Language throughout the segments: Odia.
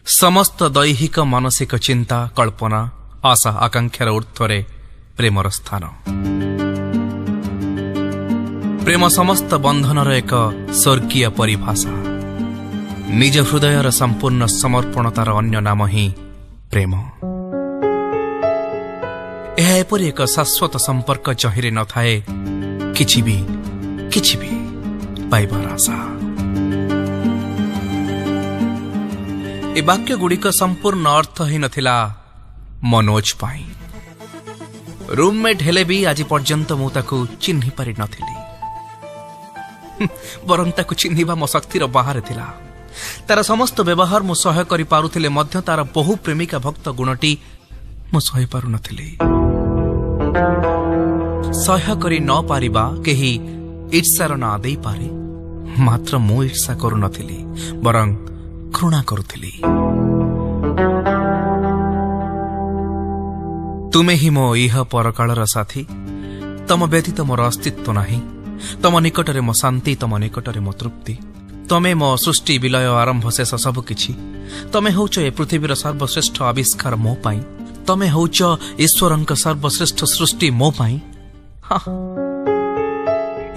ସମସ୍ତ ଦୈହିକ ମାନସିକ ଚିନ୍ତା, କଳ୍ପନା, ଆଶା, ଆକାଂକ୍ଷାର ଊର୍ଦ୍ଧ୍ୱରେ ପ୍ରେମର ସ୍ଥାନ। ପ୍ରେମ ସମସ୍ତ ବନ୍ଧନର ଏକ ସ୍ୱର୍ଗୀୟ ପରିଭାଷା। ନିଜ ହୃଦୟର ସମ୍ପୂର୍ଣ୍ଣ ସମର୍ପଣତାର ଅନ୍ୟ ନାମ ହିଁ ପ୍ରେମ। ଏହା ଏପରି ଏକ ଶାଶ୍ୱତ ସମ୍ପର୍କ ଯହିଁରେ ନଥାଏ କିଛି ବି କିଛି ବି ପାଇବାର ଆଶା। ଏ ବାକ୍ୟଗୁଡ଼ିକ ସମ୍ପୂର୍ଣ୍ଣ ଅର୍ଥ ହିଁ ନଥିଲା ମନୋଜ ପାଇଁ। ରୁମ୍ମେଟ୍ ହେଲେ ବି ଆଜି ପର୍ଯ୍ୟନ୍ତ ମୁଁ ତାକୁ ଚିହ୍ନି ପାରିନଥିଲି, ବରଂ ତାକୁ ଚିହ୍ନିବା ମୋ ଶକ୍ତିର ବାହାରେ ଥିଲା। ତାର ସମସ୍ତ ବ୍ୟବହାର ମୁଁ ସହ୍ୟ କରିପାରୁଥିଲେ ମଧ୍ୟ ତାର ବହୁ ପ୍ରେମିକା ଭକ୍ତ ଗୁଣଟି ମୁଁ ସହି ପାରୁନଥିଲି। ସହ୍ୟ କରି ନ ପାରିବା କେହି ଈର୍ଷାର ନାଁ ଦେଇପାରେ, ମାତ୍ର ମୁଁ ଈର୍ଷା କରୁନଥିଲି, ବରଂ ଘୃଣା କରୁଥିଲି। ତୁମେ ହିଁ ମୋ ଇହ ପରକାଳର ସାଥୀ, ତମ ବ୍ୟତୀତ ମୋର ଅସ୍ତିତ୍ୱ ନାହିଁ। ତମ ନିକଟରେ ମୋ ଶାନ୍ତି, ତମ ନିକଟରେ ମୋ ତୃପ୍ତି। ତମେ ମୋ ସୃଷ୍ଟି, ବିଲୟ, ଆରମ୍ଭ, ଶେଷ ସବୁକିଛି। ତମେ ହେଉଛ ଏ ପୃଥିବୀର ସର୍ବଶ୍ରେଷ୍ଠ ଆବିଷ୍କାର ମୋ ପାଇଁ। ତମେ ହେଉଛ ଈଶ୍ୱରଙ୍କ ସର୍ବଶ୍ରେଷ୍ଠ ସୃଷ୍ଟି ମୋ ପାଇଁ।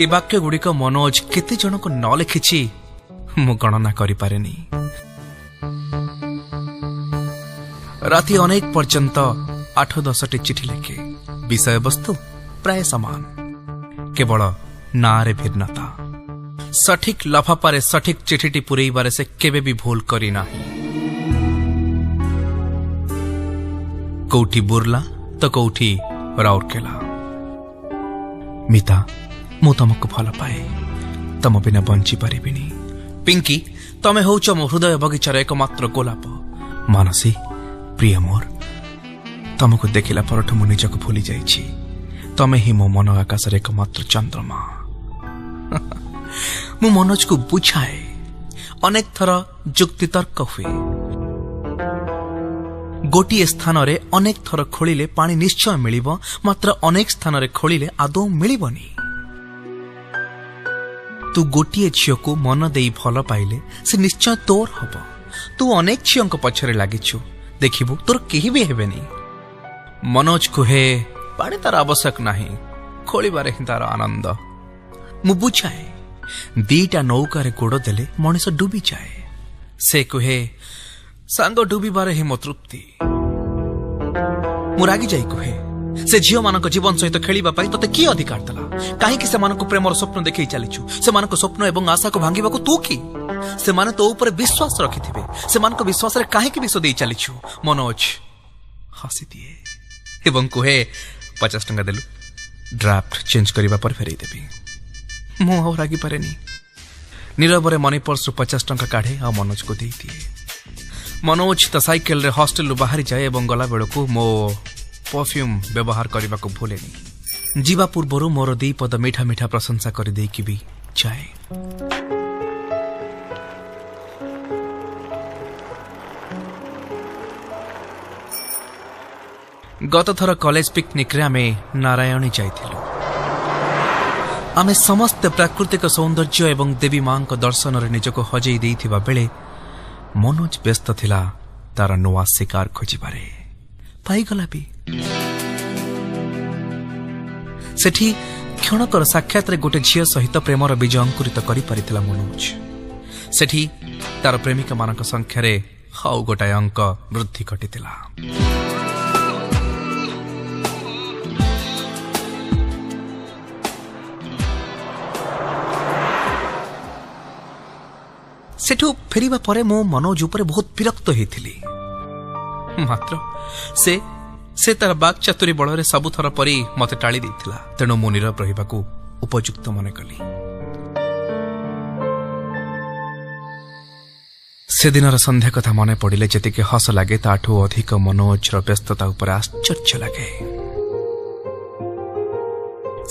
ଏ ବାକ୍ୟଗୁଡ଼ିକ ମନୋଜ କେତେ ଜଣଙ୍କୁ ନ ଲେଖିଛି ମୁଁ ଗଣନା କରିପାରେନି। ରାତି ଅନେକ ପର୍ଯ୍ୟନ୍ତ 8-10ଟି ଚିଠି ଲେଖେ। ବିଷୟବସ୍ତୁ ପ୍ରାୟ ସମାନ, କେବଳ ନାଁରେ ଭିନ୍ନତା। ସଠିକ ଲଫାପାରେ ସଠିକ ଚିଠିଟି ପୂରେଇବାରେ ସେ କେବେ ବି ଭୁଲ କରିନାହିଁ। କୋଉଠି ବୁର୍ଲା ତ କୋଉଠି ରାଉରକେଲା। ମିତା, ମୁଁ ତମକୁ ଭଲ ପାଏ, ତମ ବିନା ବଞ୍ଚି ପାରିବିନି। ପିଙ୍କି, ତମେ ହେଉଛ ମୋ ହୃଦୟ ବଗିଚାର ଏକମାତ୍ର ଗୋଲାପ। ମାନସୀ, ପ୍ରିୟ ମୋର, ତମକୁ ଦେଖିଲା ପରଠୁ ମୁଁ ନିଜକୁ ଭୁଲି ଯାଇଛି। ତମେ ହିଁ ମୋ ମନ ଆକାଶରେ ଏକମାତ୍ର ଚନ୍ଦ୍ରମା। ମୁଁ ମନୋଜକୁ ବୁଝାଏ, ଅନେକ ଥର ଯୁକ୍ତିତର୍କ ହୁଏ। ଗୋଟିଏ ସ୍ଥାନରେ ଅନେକ ଥର ଖୋଳିଲେ ପାଣି ନିଶ୍ଚୟ ମିଳିବ, ମାତ୍ର ଅନେକ ସ୍ଥାନରେ ଖୋଳିଲେ ଆଦୌ ମିଳିବନି। ତୁ ଗୋଟିଏ ଝିଅକୁ ମନ ଦେଇ ଭଲ ପାଇଲେ ସେ ନିଶ୍ଚୟ ତୋର ହବ। ତୁ ଅନେକ ଝିଅଙ୍କ ପଛରେ ଲାଗିଛୁ, ଦେଖିବୁ ତୋର କେହି ବି ହେବେନି। ମନୋଜ କୁହେ, ପାଣି ତାର ଆବଶ୍ୟକ ନାହିଁ, ଖୋଳିବାରେ ହିଁ ତାର ଆନନ୍ଦ। ମୁଁ ବୁଝାଏ, ଦିଟା ନୌକାରେ ଗୋଡ଼ ଦେଲେ ମଣିଷ ଡୁବିଯାଏ। ସେ କୁହେ, ସାଙ୍ଗ ଡୁବିବାରେ ହିଁ ମୋ ତୃପ୍ତି। ମୁଁ ରାଗିଯାଇ କୁହେ, ସେ ଝିଅମାନଙ୍କ ଜୀବନ ସହିତ ଖେଳିବା ପାଇଁ ତତେ କିଏ ଅଧିକାର ଦେଲା? କାହିଁକି ସେମାନଙ୍କୁ ପ୍ରେମର ସ୍ୱପ୍ନ ଦେଖେଇ ଚାଲିଛୁ? ସେମାନଙ୍କ ସ୍ୱପ୍ନ ଏବଂ ଆଶାକୁ ଭାଙ୍ଗିବାକୁ ତୁ କି? ସେମାନେ ତୋ ଉପରେ ବିଶ୍ୱାସ ରଖିଥିବେ, ସେମାନଙ୍କ ବିଶ୍ୱାସରେ କାହିଁକି ବିଷ ଦେଇ ଚାଲିଛୁ? ମନୋଜ ହସିଦିଏ ଏବଂ କୁହେ, 50 ଟଙ୍କା ଦେଲୁ, ଡ୍ରାଫ୍ଟ ଚେଞ୍ଜ କରିବା ପରେ ଫେରେଇ ଦେବି। ମୁଁ ଆଉ ରାଗିପାରେନି। ନୀରବରେ ମନି ପର୍ସରୁ 50 ଟଙ୍କା କାଢ଼େ ଆଉ ମନୋଜକୁ ଦେଇଦିଏ। ମନୋଜ ତା ସାଇକେଲରେ ହଷ୍ଟେଲରୁ ବାହାରି ଯାଏ ଏବଂ ଗଲାବେଳକୁ ମୋ ପରଫ୍ୟୁମ୍ ବ୍ୟବହାର କରିବାକୁ ଭୁଲେନି। ଯିବା ପୂର୍ବରୁ ମୋର 2 ପଦ ମିଠା ମିଠା ପ୍ରଶଂସା କରିଦେଇକି ବି ଯାଏ। ଗତଥର କଲେଜ ପିକନିକ୍ରେ ଆମେ ନାରାୟଣୀ ଯାଇଥିଲୁ। ଆମେ ସମସ୍ତେ ପ୍ରାକୃତିକ ସୌନ୍ଦର୍ଯ୍ୟ ଏବଂ ଦେବୀ ମାଙ୍କ ଦର୍ଶନରେ ନିଜକୁ ହଜେଇ ଦେଇଥିବା ବେଳେ ମନୋଜ ବ୍ୟସ୍ତ ଥିଲା ତାର ନୂଆ ଶିକାର ଖୋଜିବାରେ। ପାଇଗଲା ବି। ସେଠି କ୍ଷଣକର ସାକ୍ଷାତରେ ଗୋଟେ ଝିଅ ସହିତ ପ୍ରେମର ବୀଜ ଅଙ୍କୁରିତ କରିପାରିଥିଲା ମନୋଜ। ସେଠି ତାର ପ୍ରେମିକାମାନଙ୍କ ସଂଖ୍ୟାରେ ଆଉ ଗୋଟାଏ ଅଙ୍କ ବୃଦ୍ଧି ଘଟିଥିଲା। ସେଠୁ ଫେରିବା ପରେ ମୁଁ ମନୋଜ ଉପରେ ବହୁତ ବିରକ୍ତ ହେଇଥିଲି। ମାତ୍ର ସେ ତାର ବାକ୍ଚାତୁରୀ ବଳରେ ସବୁଥର ପରି ମତେ ଟାଳି ଦେଇଥିଲା। ତେଣୁ ମୁଁ ନୀରବ ରହିବାକୁ ଉପଯୁକ୍ତ ମନେ କଲି। ସେଦିନର ସନ୍ଧ୍ୟା କଥା ମନେ ପଡ଼ିଲେ ଯେତିକି ହସ ଲାଗେ, ତାଠୁ ଅଧିକ ମନୋଜର ବ୍ୟସ୍ତତା ଉପରେ ଆଶ୍ଚର୍ଯ୍ୟ ଲାଗେ।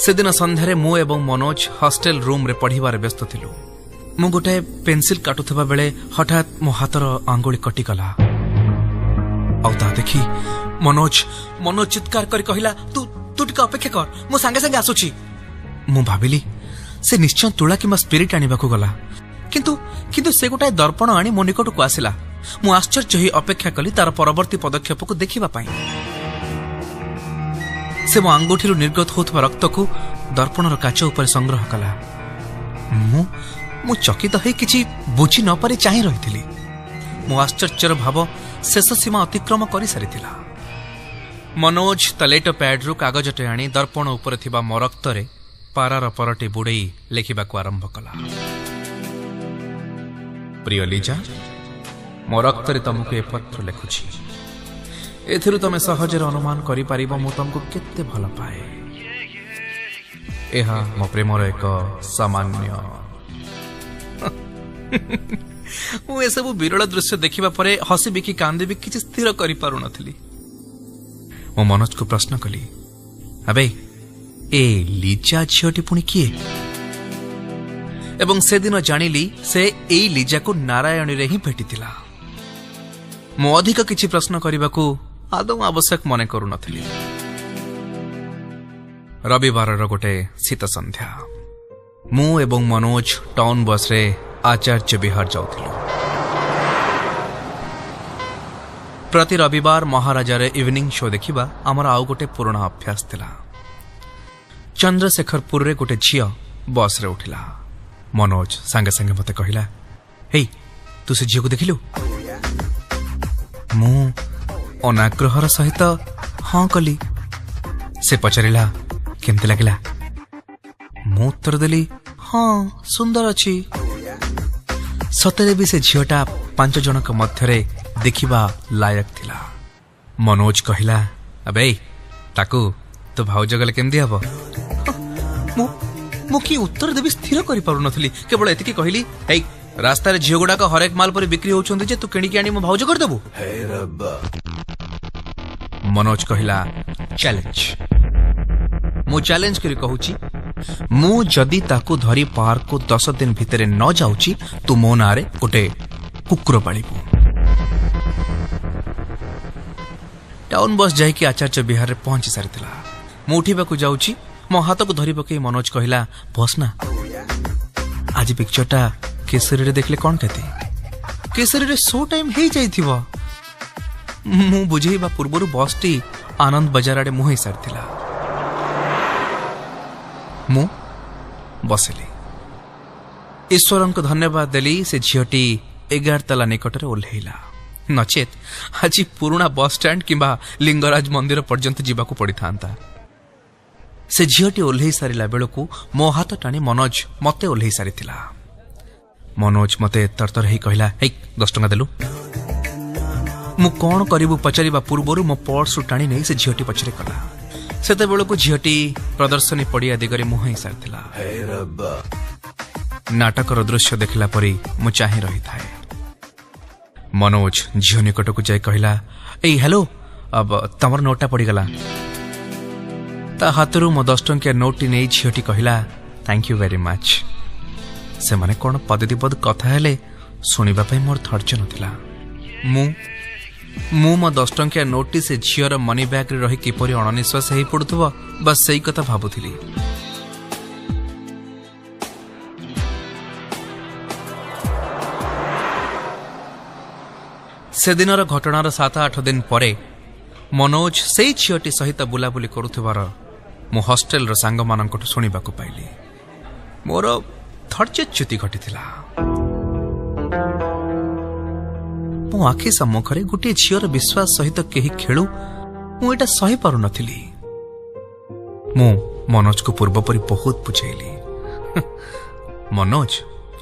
ସେଦିନ ସନ୍ଧ୍ୟାରେ ମୁଁ ଏବଂ ମନୋଜ ହଷ୍ଟେଲ ରୁମ୍ରେ ପଢ଼ିବାରେ ବ୍ୟସ୍ତ ଥିଲୁ। ମୁଁ ଗୋଟାଏ ପେନ୍ସିଲ୍ କାଟୁଥିବା ବେଳେ ହଠାତ୍ ମୋ ହାତର ଆଙ୍ଗୁଳି କଟିଗଲା। ଆଉ ତା ଦେଖି ମନୋଜ ଚିତ୍କାର କରି କହିଲା, ତୁ ତୁ ଟିକେ ଅପେକ୍ଷା କର, ମୁଁ ସାଙ୍ଗେ ସାଙ୍ଗେ ଆସୁଛି। ମୁଁ ଭାବିଲି ସେ ନିଶ୍ଚୟ ତୁଳା କିମ୍ବା ସ୍ପିରିଟ୍ ଆଣିବାକୁ ଗଲା, କିନ୍ତୁ କିନ୍ତୁ ସେ ଗୋଟାଏ ଦର୍ପଣ ଆଣି ମୋ ନିକଟକୁ ଆସିଲା। ମୁଁ ଆଶ୍ଚର୍ଯ୍ୟ ହୋଇ ଅପେକ୍ଷା କଲି ତାର ପରବର୍ତ୍ତୀ ପଦକ୍ଷେପକୁ ଦେଖିବା ପାଇଁ। ସେ ମୋ ଆଙ୍ଗୁଠିରୁ ନିର୍ଗତ ହେଉଥିବା ରକ୍ତକୁ ଦର୍ପଣର କାଚ ଉପରେ ସଂଗ୍ରହ କଲା। ମୁଁ ମୁଁ ଚକିତ ହୋଇ କିଛି ବୁଝି ନପାରି ଚାହିଁ ରହିଥିଲି। ମୋ ଆଶ୍ଚର୍ଯ୍ୟର ଭାବ ଶେଷ ସୀମା ଅତିକ୍ରମ କରିସାରିଥିଲା। ମନୋଜ ତା ଲେଟ ପ୍ୟାଡ୍ରୁ କାଗଜଟେ ଆଣି ଦର୍ପଣ ଉପରେ ଥିବା ମୋ ରକ୍ତରେ ପାରାର ପରଟି ବୁଡ଼େଇ ଲେଖିବାକୁ ଆରମ୍ଭ କଲା। ପ୍ରିୟ ଲିଜା, ମୋ ରକ୍ତରେ ତମକୁ ଏ ପତ୍ର ଲେଖୁଛି। ଏଥିରୁ ତମେ ସହଜରେ ଅନୁମାନ କରିପାରିବ ମୁଁ ତମକୁ କେତେ ଭଲ ପାଏ। ଏହା ମୋ ପ୍ରେମର ଏକ ସାମାନ୍ୟ। ମୁଁ ଏସବୁ ବିରଳ ଦୃଶ୍ୟ ଦେଖିବା ପରେ ହସିବି କି କାନ୍ଦିବି କିଛି ସ୍ଥିର କରିପାରୁନଥିଲି। ମୁଁ ମନୋଜକୁ ପ୍ରଶ୍ନ କଲି, ଆବେ ଏ ଲିଜା ଝିଅଟି ପୁଣି କିଏ? ଏବଂ ସେଦିନ ଜାଣିଲି ସେ ଏଇ ଲିଜାକୁ ନାରାୟଣୀରେ ହିଁ ଭେଟିଥିଲା। ମୁଁ ଅଧିକ କିଛି ପ୍ରଶ୍ନ କରିବାକୁ ଆଦୌ ଆବଶ୍ୟକ ମନେ କରୁନଥିଲି। ରବିବାରର ଗୋଟେ ଶୀତ ସନ୍ଧ୍ୟା, ମୁଁ ଏବଂ ମନୋଜ ଟାଉନ୍ ବସ୍ରେ ଆଚାର୍ଯ୍ୟ ବିହାର ଯାଉଥିଲୁ। ପ୍ରତି ରବିବାର ମହାରାଜାରେ ଇଭିନିଂ ଶୋ ଦେଖିବା ଆମର ଆଉ ଗୋଟେ ପୁରୁଣା ଅଭ୍ୟାସ ଥିଲା। ଚନ୍ଦ୍ରଶେଖରପୁରରେ ଗୋଟେ ଝିଅ ବସ୍ରେ ଉଠିଲା। ମନୋଜ ସାଙ୍ଗେ ସାଙ୍ଗେ ମୋତେ କହିଲା, ହେଇ ତୁ ସେ ଝିଅକୁ ଦେଖିଲୁ? ମୁଁ ଅନାଗ୍ରହର ସହିତ ହଁ କଲି। ସେ ପଚାରିଲା, କେମିତି ଲାଗିଲା? ମୁଁ ଉତ୍ତର ଦେଲି, ହଁ ସୁନ୍ଦର ଅଛି। ସତରେ ବି ସେ ଝିଅଟା 5 ଜଣଙ୍କ ମଧ୍ୟରେ ଦେଖିବା ଲାୟକ ଥିଲା। ମନୋଜ କହିଲା, ଆବେ ତାକୁ ତୋ ଭାଉଜ ଗଲେ କେମିତି ହବ? ମୁଁ କି ଉତ୍ତର ଦେବି ସ୍ଥିର କରିପାରୁନଥିଲି। କେବଳ ଏତିକି କହିଲି, ଏଇ ରାସ୍ତାରେ ଝିଅ ଗୁଡାକ ହରେକ ମାଲ ପରି ବିକ୍ରି ହଉଛନ୍ତି ଯେ ତୁ କିଣିକି ଆଣି ମୋ ଭାଉଜ କରିଦେବୁ? ମନୋଜ କହିଲା, ଚ୍ୟାଲେଞ୍ଜ। ମୁଁ ଚ୍ୟାଲେଞ୍ଜ କରି କହୁଛି, ମୁଁ ଯଦି ତାକୁ ଧରି ପାର୍କକୁ 10 ଦିନ ଭିତରେ ନ ଯାଉଛି, ତୁ ମୋ ନାଁରେ ଗୋଟେ କୁକୁର ପାଳିବୁ। ଟାଉନ୍ ବସ୍ ଯାଇକି ଆଚାର୍ଯ୍ୟ ବିହାରରେ ପହଞ୍ଚି ସାରିଥିଲା। ମୁଁ ଉଠିବାକୁ ଯାଉଛି, ମୋ ହାତକୁ ଧରି ପକେଇ ମନୋଜ କହିଲା, ବସ୍ ନା, ଆଜି ପିକ୍ଚରଟା କେଶରୀରେ ଦେଖିଲେ କ'ଣ କ୍ଷତି? କେଶରୀରେ ଶୋ ଟାଇମ୍ ହେଇଯାଇଥିବ। ମୁଁ ବୁଝେଇବା ପୂର୍ବରୁ ବସ୍ଟି ଆନନ୍ଦ ବଜାର ଆଡ଼େ ମୁହେଇ ସାରିଥିଲା। ମୁଁ ବସିଲି। ଈଶ୍ୱରଙ୍କୁ ଧନ୍ୟବାଦ ଦେଲି ସେ ଝିଅଟି 11 ତାଲା ନିକଟରେ ଓହ୍ଲେଇଲା। ନଚେତ୍ ଆଜି ପୁରୁଣା ବସ୍ଷ୍ଟାଣ୍ଡ କିମ୍ବା ଲିଙ୍ଗରାଜ ମନ୍ଦିର ପର୍ଯ୍ୟନ୍ତ ଯିବାକୁ ପଡ଼ିଥାନ୍ତା। ସେ ଝିଅଟି ଓହ୍ଲେଇ ସାରିଲା ବେଳକୁ ମୋ ହାତ ଟାଣି ମନୋଜ ମୋତେ ଓହ୍ଲେଇ ସାରିଥିଲା। ମନୋଜ ମୋତେ ତରତର ହେଇ କହିଲା, ହେଇ 10 ଟଙ୍କା ଦେଲୁ। ମୁଁ କ'ଣ କରିବୁ ପଚାରିବା ପୂର୍ବରୁ ମୋ ପର୍ସରୁ ଟାଣି ନେଇ ସେ ଝିଅଟି ପଛରେ ଗଲା। ସେତେବେଳକୁ ଝିଅଟି ପ୍ରଦର୍ଶନୀ ପଡ଼ିଆ ଦିଗରେ ମୁହେଇ ସାରିଥିଲା। ନାଟକର ଦୃଶ୍ୟ ଦେଖିଲା ପରି ମୁଁ ଚାହିଁ ରହିଥାଏ। ମନୋଜ ଝିଅ ନିକଟକୁ ଯାଇ କହିଲା, ଏଇ ହ୍ୟାଲୋ, ତମର ନୋଟଟା ପଡ଼ିଗଲା। ତା ହାତରୁ ମୋ 10 ଟଙ୍କିଆ ନୋଟଟି ନେଇ ଝିଅଟି କହିଲା, thank you very much. ସେମାନେ କ'ଣ ପଦେ ଦି ପଦ କଥା ହେଲେ ଶୁଣିବା ପାଇଁ ମୋର ଧୈର୍ଯ୍ୟ ନଥିଲା। ମୁଁ ମୋ 10 ଟଙ୍କିଆ ନୋଟଟି ସେ ଝିଅର ମନି ବ୍ୟାଗ୍ରେ ରହି କିପରି ଅଣନିଶ୍ୱାସ ହେଇ ପଡ଼ୁଥିବ ବାସ୍ ସେଇ କଥା ଭାବୁଥିଲି। ସେଦିନର ଘଟଣାର 7-8 ଦିନ ପରେ ମନୋଜ ସେଇ ଝିଅଟି ସହିତ ବୁଲାବୁଲି କରୁଥିବାର ମୁଁ ହଷ୍ଟେଲର ସାଙ୍ଗମାନଙ୍କଠୁ ଶୁଣିବାକୁ ପାଇଲି। ମୋର ଧୈର୍ଯ୍ୟଚ୍ୟୁତି ଘଟିଥିଲା। ମୋ ଆଖି ସମ୍ମୁଖରେ ଗୋଟିଏ ଝିଅର ବିଶ୍ୱାସ ସହିତ କେହି ଖେଳୁ, ମୁଁ ଏଇଟା ସହିପାରୁନଥିଲି। ମୁଁ ମନୋଜକୁ ପୂର୍ବପରି ବହୁତ ବୁଝେଇଲି। ମନୋଜ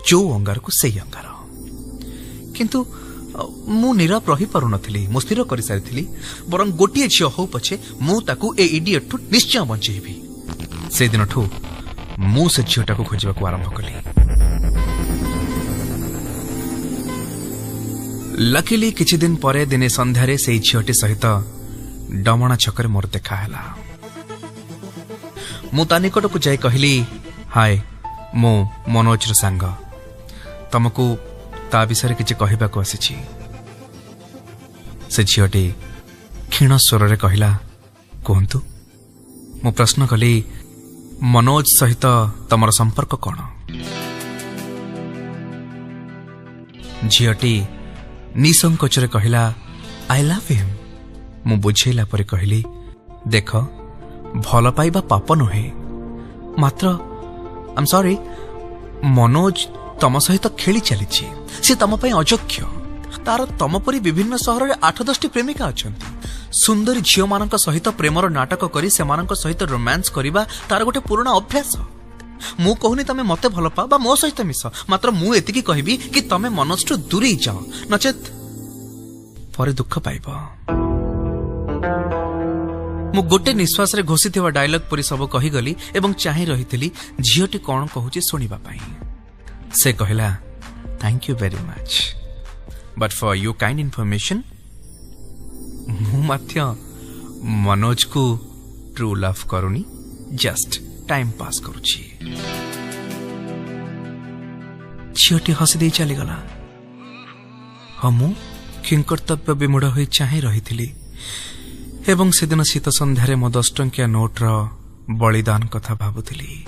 ଯୋଉ ଅଙ୍ଗାରକୁ ସେଇ ଅଙ୍ଗାର। କିନ୍ତୁ ମୁଁ ନୀରବ ରହିପାରୁନଥିଲି। ମୁଁ ସ୍ଥିର କରିସାରିଥିଲି, ବରଂ ଗୋଟିଏ ଝିଅ ହଉ ପଛେ ମୁଁ ତାକୁ ଏ ଇଡିଏଟ୍ଠୁ ନିଶ୍ଚୟ ବଞ୍ଚେଇବି। ସେଦିନଠୁ ମୁଁ ସେ ଝିଅଟାକୁ ଖୋଜିବାକୁ ଆରମ୍ଭ କଲି। ଲକିଲି କିଛି ଦିନ ପରେ ଦିନେ ସନ୍ଧ୍ୟାରେ ସେଇ ଝିଅଟି ସହିତ ଡମଣା ଛକରେ ମୋର ଦେଖା ହେଲା। ମୁଁ ତା ନିକଟକୁ ଯାଇ କହିଲି, ହାଏ, ମୁଁ ମନୋଜର ସାଙ୍ଗ, ତମକୁ ତା ବିଷୟରେ କିଛି କହିବାକୁ ଆସିଛି। ସେ ଝିଅଟି କ୍ଷୀଣ ସ୍ୱରରେ କହିଲା, କୁହନ୍ତୁ। ମୁଁ ପ୍ରଶ୍ନ କଲି, ମନୋଜ ସହିତ ତମର ସମ୍ପର୍କ କ'ଣ? ଝିଅଟି ନିସଙ୍କୋଚରେ କହିଲା, "I love him." ମୁଁ ବୁଝେଇଲା ପରେ କହିଲି, "ଦେଖ, ଭଲ ପାଇବା ପାପ ନୁହେଁ। ମାତ୍ର ଆମ୍ ସରି, ମନୋଜ ତମ ସହିତ ଖେଳି ଚାଲିଛି। ସେ ତମ ପାଇଁ ଅଯୋଗ୍ୟ। ତାର ତମ ପରି ବିଭିନ୍ନ ସହରରେ 8-10ଟି ପ୍ରେମିକା ଅଛନ୍ତି। ସୁନ୍ଦରୀ ଝିଅମାନଙ୍କ ସହିତ ପ୍ରେମର ନାଟକ କରି ସେମାନଙ୍କ ସହିତ ରୋମାନ୍ସ କରିବା ତାର ଗୋଟେ ପୁରୁଣା ଅଭ୍ୟାସ। ମୁଁ କହୁନି ତମେ ମତେ ଭଲ ପାଅ ବା ମୋ ସହିତ ମିଶ। ମାତ୍ର ମୁଁ ଏତିକି କହିବି କି ତମେ ମନୋଜଠୁ ଦୂରେଇ ଯାଅ, ନଚେତ୍ ପରେ ଦୁଃଖ ପାଇବ।" ମୁଁ ଗୋଟେ ନିଶ୍ୱାସରେ ଘୋଷିଥିବା ଡାଇଲଗ ପରି ସବୁ କହିଗଲି ଏବଂ ଚାହିଁ ରହିଥିଲି ଝିଅଟି କ'ଣ କହୁଛି ଶୁଣିବା ପାଇଁ। ସେ କହିଲା, "Thank you very much, but for your kind information, ମୁଁ ମଧ୍ୟ ମନୋଜକୁ ଟ୍ରୁ ଲଭ୍ କରୁନି, ଜଷ୍ଟ ଟାଇମ୍ ପାସ୍ କରୁଛି।" ଝିଅଟି ହସି ଦେଇ ଚାଲିଗଲା। ହଁ, ମୁଁ କିଙ୍କର୍ତ୍ତବ୍ୟ ବିମୂଢ଼ ହୋଇ ଚାହିଁ ରହିଥିଲି ଏବଂ ସେଦିନ ଶୀତ ସନ୍ଧ୍ୟାରେ ମୋ 10 ଟଙ୍କିଆ ନୋଟ୍ର ବଳିଦାନ କଥା ଭାବୁଥିଲି।